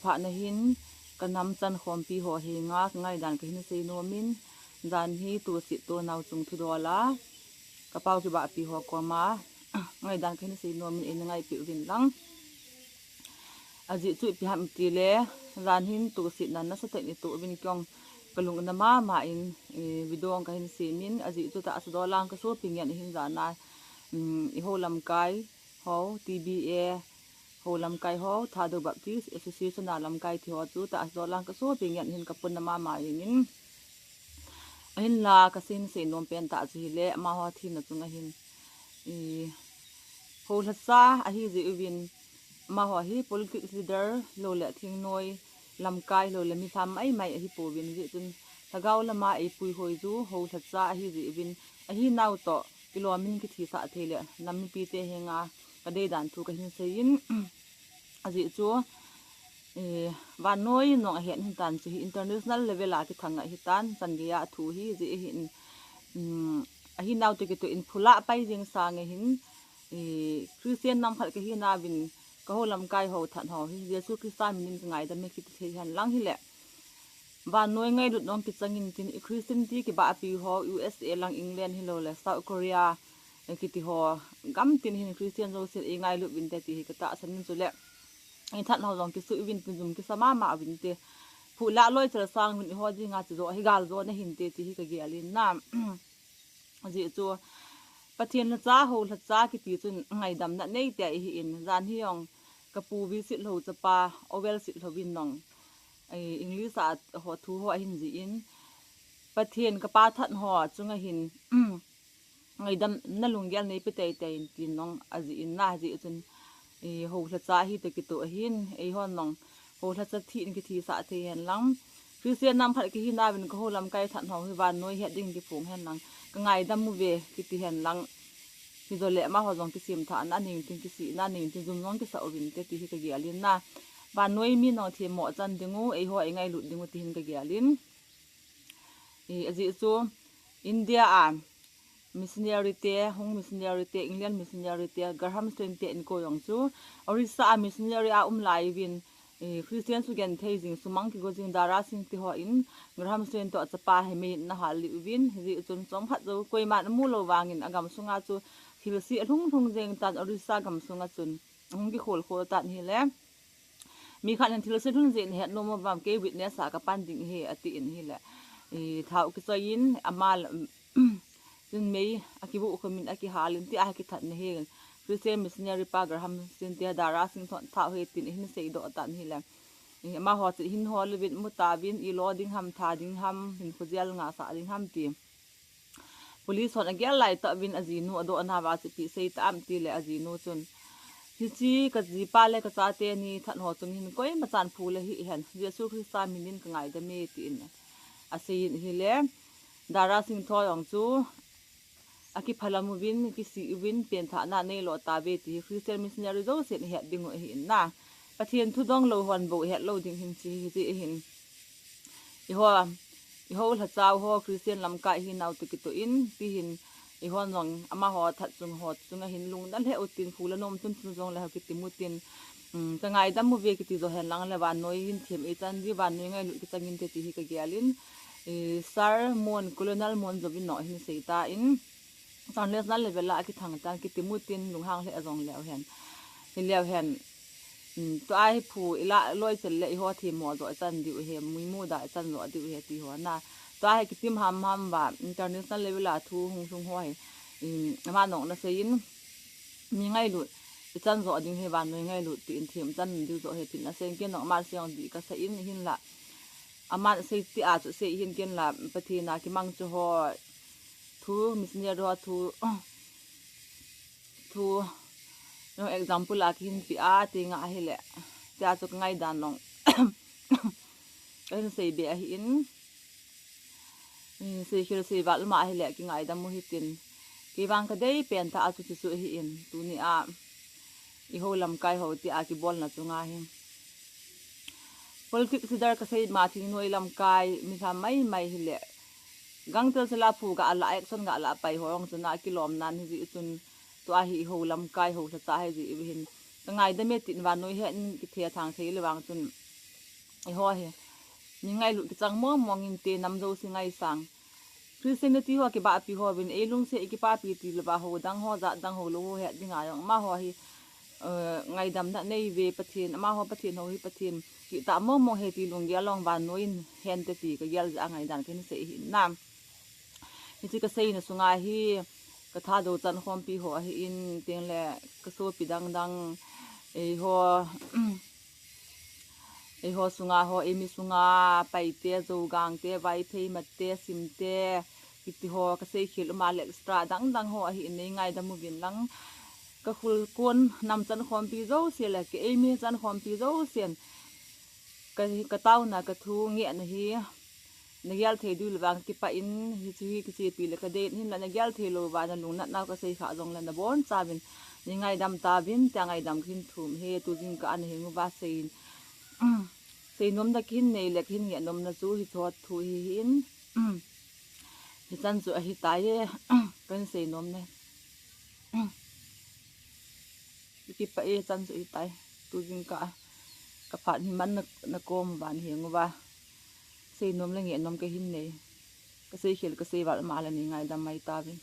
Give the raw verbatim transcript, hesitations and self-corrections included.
Phat na hin ka nam chan khompi ho henga ka ngaidan ka hin sei nom in, jan hi tusit tonau chung thudol a ka pau kibahpi ho koma ngaidan ka hin sei nom in, eina ngaipi uvin lang. Ajeh chu ipi ham itile, jan hin tusit na nasatah in ito uvin, kei jong ka lung ana mama in, eh, video ka hin sem in, ajeh chu tahsa dol lang ka sopi ngen ahin, jan a, um, i ho lamkai ho, T B A ho lamkai ho, Thadou Baptist Association a lamkai ti ho chu tahsa dol lang ka sopi ngen ahin, ka pon ana mama jeng in. Ahinla ka sei, sei nom pen tah chu hile, amaho thina chunga hin, i, ho lhacha ahi jeh uvin, amaho hi politics leader lou le thingnoi lamkai lou le mi lham maimai ahi pouvin, jeh chun lhagao lama eipui hoi chu ho lhacha ahi jeh uvin, ahinau toh kilom in kithisah thei le nam mipite henga ka deidan thu ka hin sei in, ajeh chu, eh, vannoi nong ahet hin tan chu hi international level a kithang ahi tan, chan geiya thu hi jeh hin, um, ahinau toh kitoh in phula pai jeng sang ahin, eh, Christian nam khat kahi nauvin ka ho lamkai ho that ho hi Jesu Christa minin ka ngaidam e kiti thei hen lang hile, vannoi ngailut nong kichang in tin, i Christian ti kibahpi ho U S A lang, England hilou le South Korea, eh, kiti ho gam tin hin Christian jousen eingailut uvin te ti hi ka tahsan in, chule i that ho jong kisuh uvin tin, jum kisa mama uvin te, phula loi chal sang uvin, i ho dinga chu jo hi gal jo na hin te ti hi ka gel in na. Ajeh chu Pathen lhacha, ho lhacha kiti chun ngaidamna nei te ihi in, jan hi jong ka pu V. Sitlhou chapa, O. L. Sitlhou in jong, eh, English a ho thu ho ahin jih in, Pathen ka pa that ho chunga hin ngaidamna lunggel nei pe teitei in tin jong ajih in na, ajeh chun, eh, ho lhacha ahi toh kitoh ahin, eihon jong ho lhacha thi in kithisah thei hen lang, Christian nam khat kahi nauvin ka ho lamkai that ho hi vannoi het ding kiphong hen lang, ka ngaidam uve kiti hen lang, hijou le amaho jong kisemthahna nei un tin, kisihna nei un tin, jum jong kisa uvin te ti hi ka gel in na. Vannoi mi nong themmo chan ding u, eiho eingailut ding u ti hin ka gel in. I, ajeh chu India a missionary te, hung missionary te, England missionary te, Graham Staines te inko jong chu Orissa a missionary a um lai uvin, eh, Christian sugenthei jing, sumang kigo jing Dara Singh ti ho in Graham Staines toh achapa hi mei in ana hal lih uvin, hijeh chun chomkhat jou koiman amu lou vangin agam sunga chu thilse alhung lhung jeng tan, Orissa gam sunga chun ahung kikhol khol tan hile. Mi khat in thilse lhun jeh in het nom uvam, kei witness a ka pan ding ahi, ati in hile, i, thao kichoi in, ama chun mei akibuh khum in akihal in, ti a kithat na hi Christian missionary pa Graham Staines te Dara Singh toh thao hi tin ahin seidoh tan hile, i, amaho chu hin hol uvin, mu tauvin, i lo ding ham, tha ding ham, hinkho jel ngasah ding ham ti. Police hon agel lai tah uvin ajinu adoh nauva chu ipi sei ta am tile ajinu chun, hiche ka jipa le ka chate ni that ho chung hin koima chan phula hih hen, Jesu Christa minin ka ngaidam e tin asei in ahile, Dara Singh toh jong chu akiphalam uvin, kisih uvin, penthahna neilo tauve ti hi Christian missionary jousen ahet ding u ahi in na. Pathen thu dong lou hon bou het lou ding hin chi hi jeh hin, eiho, eiho lhachau ho Christian lamkai hinau toh kitoh in, ti hin, eihon jong amaho that chung ho chunga hin lungna lheh utin, phula nom chun chun jong le ho kitim utin, um, ka ngaidam uve kiti jo hen lang le vannoi hin them ichan diu, vannoi ngailut kichang inte ti hi ka gel in, eh, Sir Mon, Colonel Mon jouvin jong ahin sei tan, international level a akithang tan, kitim utin, lunghang lheh jong leu hen. Hileu hen, um, tua hi phu ila loi chel le eiho themmo jo ichan diu ahi, muimu da ichan jo diu ahi ti ho na. Tua hi kitim ham ham uva, international level a thu hung lhung ho hi, um, ama nong na sei in, mi ngailut ichan jo ding hi vannoi ngailut tin them chan diu jo hi tin asei in, ken jong ama sei jong dih kasa in, hinla aman asei ti a chu sei hin, ken la Pathen a kimang chu ho thu, missionary ho thu, thu, jong example a kihin pe a, ti nga ahile, tia chu ka ngaidan jong kahin sei be ahi in, i, sei khel sei val ma ahile kingaidam u hitin, kei vang ka dei pen tah a chu chu chu ahi in, tuni a eiho lamkai ho ti a kibolna chunga hi politics leader ka sei ma, thingnoi lamkai, mi lham mai mai hile, gangtel sela phu ga la, action ga la pai ho jong chun akilom nan hijeh chun, tua hi eiho lamkai ho lhacha hijeh u hin, ka ngaidam e tin vannoi he in kithe thang thei le vang chun, Eiho hi, mi ngailut kichang mong mong inte, nam jouse ngaisang. Christianity ho kibahpi hovin, ei lungset i kipapi ti louva ho dang ho, jat dang ho lou ho het dinga jong amaho hi, eh, ngaidamna nei ve Pathen, amaho Pathen ho hi Pathen kihtah mong mong ahi ti lunggel jong vannoiyin hente ti kagel jeh a ngaidan kahin sei ahi na. Hiche kaseina sunga hi, ka Thadou chankhompi ho ahin, tengle ka sopi dang dang, eiho, eiho sunga ho, eimi sunga, Paite, Jougang te, Vaiphei, Mate, Simte, kiti ho, kaseikhel uma le extra dang dang ho ahin, nei ngaidam uvin lang, ka khulkon nam chankhompi jouse le, ka eimi chankhompi jousen, ka, ka taona, ka thu ngehna hi, nagel thei diu le vang kipah in, hiche hi kichepi le kadei in, hinla nagel thei louva, nalungnat nau kasei kha jongle nabonchauvin, nei ngaidam tauvin, tia ngaidam kahin thum ahi, tu jingkah a nahenguva sei, seinomna kahin nei le kahin ngehnomna chu hiche thu hi ahin, hichan chu ahitai e, kahin seinomna. Kipah e, chan chu ahitai. Tu jingkah a, ka phat hi man na, nakom uva nahenguva, seinom le ngehnom kahin nei. Kaseikhel kasei val ma le nei ngaidam mai tauvin.